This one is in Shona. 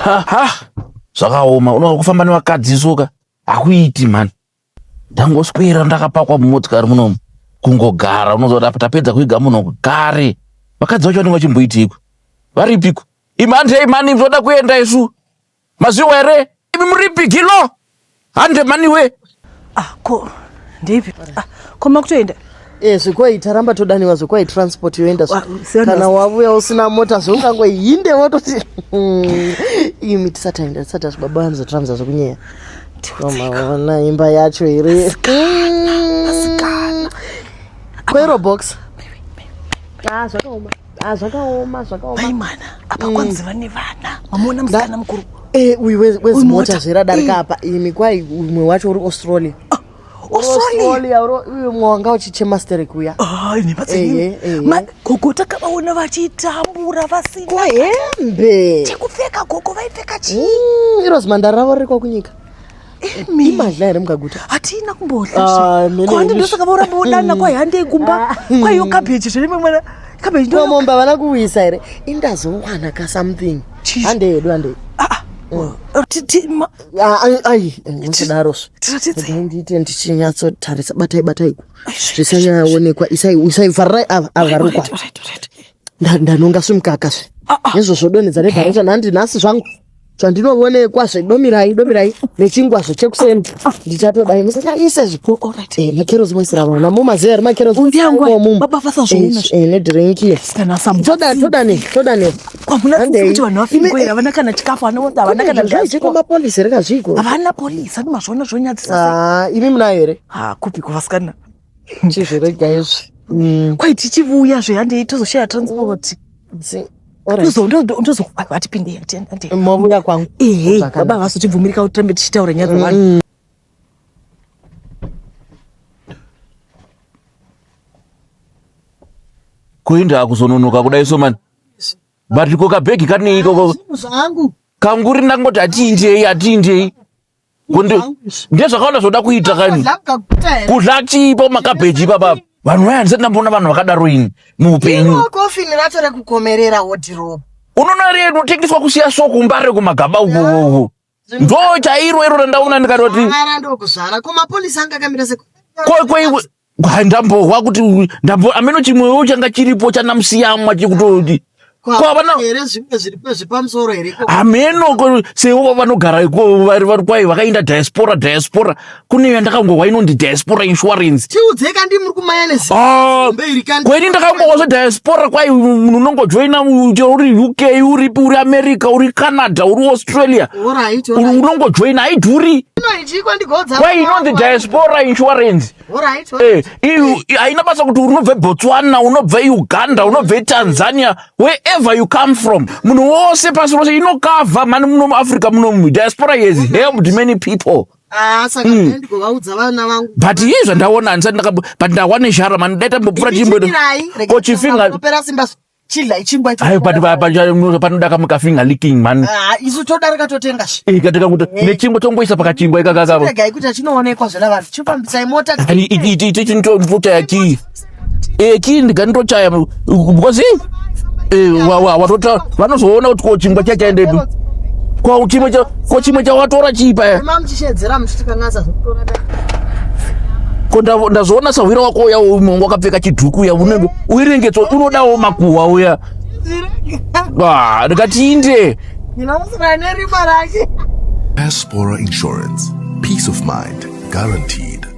Ha ha. Zvakaoma unoona kufamba nevakadzi soka hakuiti mhani. Ndangoswera ndakapakwa mumotikari munomu kungogara unozoda apa tapedza kuiga munhu kare. Vakadzi vacho vanenge vachimboiteiko? Varipiko? Imi handei mhani zvoda kuenda isu. Maziwa here? Imi muripi gilo? Hande mhani we. Ah, ko ndeipi? Ah, ko makutoenda? Eh, zvekwai taramba todaniwa zvekwai transport yoenda kana wavuya usina mota zveungangohinde wototi imi tisati aenda tisati asi baba vanozotiramza zvekunyeya maona imba yacho here kwero box ah, zvakaoma ah, zvakaoma zvakaoma mai mwana apa kwanzi vane vana mamuona musikana mukuru eh, uyu wezimota zveradarika eh. apa imi kwai umwe wacho uri australia ah. Australia uyo mwe wanga uchichema sterek uya ah, nhema dzenyu gogo takavaona vachitambura vasina ko hembe chekupfeka gogo vaipfeka chii iro zimandara ravo riri kwakunyika imadla here mukaguta hatina kumbodla ah, kwandi ndosaka voramba vodana kwai handei kumba ah. kwaiyo cabbage zvene mwana cabbage ndo mombe havana kuwisa here indazowana ka something handei hedu handei ah, mm. Ai musadaro ndiite ndichinyatsotarisa batai batai zvisanyaonekwa isai isai vharai ava ava varikwa ndanonga svimukaka zve nezvo zvodonhedza nebhareta nhandi nhasi zvangu zvandinovonekwa zve domirai domirai nechingwa zve chekuseni ndichatodai musanyaise zvipo eh, makerozi moisira vana mumaziva here makerozi nedhirinki toda toda ne toda ne kwamuna kuti vanhu vafingwe here havana kana chikafu havana kana zvaizviko mapolisi here kazviko havana polisi ani mazviona zvonyadzisa ah, imi munayo here ha kupiko vasikana chizvirega izvi kwai tichivuya zve handei tozoshaya transport ndozovatipindei movuya kwangu ehe baba havazotibvumirika kuti tirambe tichitaura nyaya dzevanhu Kuinda kuzononoka kudai so mani but ko kabhegi kanei ikoko zvangu kanguri ndangoti atiindei atiindei ndezvakaona zvoda kuita kani kudla chipo makabheji ipapa vanhu vaya ndisati ndamboona vanhu vakadaro ini muupenyu kofini racho rekukomerera wodhirobu unoona riye rinotengeswa kusiya so kumbare kumagaba uko ndo chairo iro randaona ndikatoti ndokuzvara ko mapolisi anga akamira se ko ko iwe ndambohwa kuti ndambo ameno chimwewo changa chiripo chanamusiyamwa chekutoti ko havana here zvimwe zviripo zvepamusoro here ko hameno ko seivo vanogara iko vari vari kwai vakaenda diaspora diaspora kune yandakangohwa inonzi diaspora insurance tiudzei kandi muri kumanya Ah, kweni ndakangohwa zvediaspora kwai munhu unongojoina chero uri uk uripi uri america uri canada uri australia unongojoina haidhuri kwai inonzi diaspora insurance eh, haina basa kuti unobve botswana unobve uganda unobve tanzania wherever you come from munhu wose pasi rose inokavha mani muno muafrica munomu diaspora has helped many people Ah, saka ndigovaudza vana vangu but iye zvandaona handisati ndaka but ndahwa neshara mani dai tambopfuura chimbodo ko chifinga opera simba chidla ichingwa icho ayo but panoda kamukafinga licking mani ah isu todarika totenga shi eh katika kuti eh. nechingwa tongoisa pakachingwa ikakaka regai kuti achinoonekwa zvena vanhu chifambisai mota iti iti ndochaya kii eh kii ndigandochaya because eh watota vanozoona kuti ko chingwa chachaendepi ko chimwe cha ko chimwe chawatora chii paya mamuchishedzera muchitikanganisa zvekutora ko ndazoona sahwira wako uya umwe wakapfeka chidhuku uya unenge uirengetso unodawo makuhwa uya ah ndikati inde nerima rake Diaspora Insurance. Peace of mind guaranteed.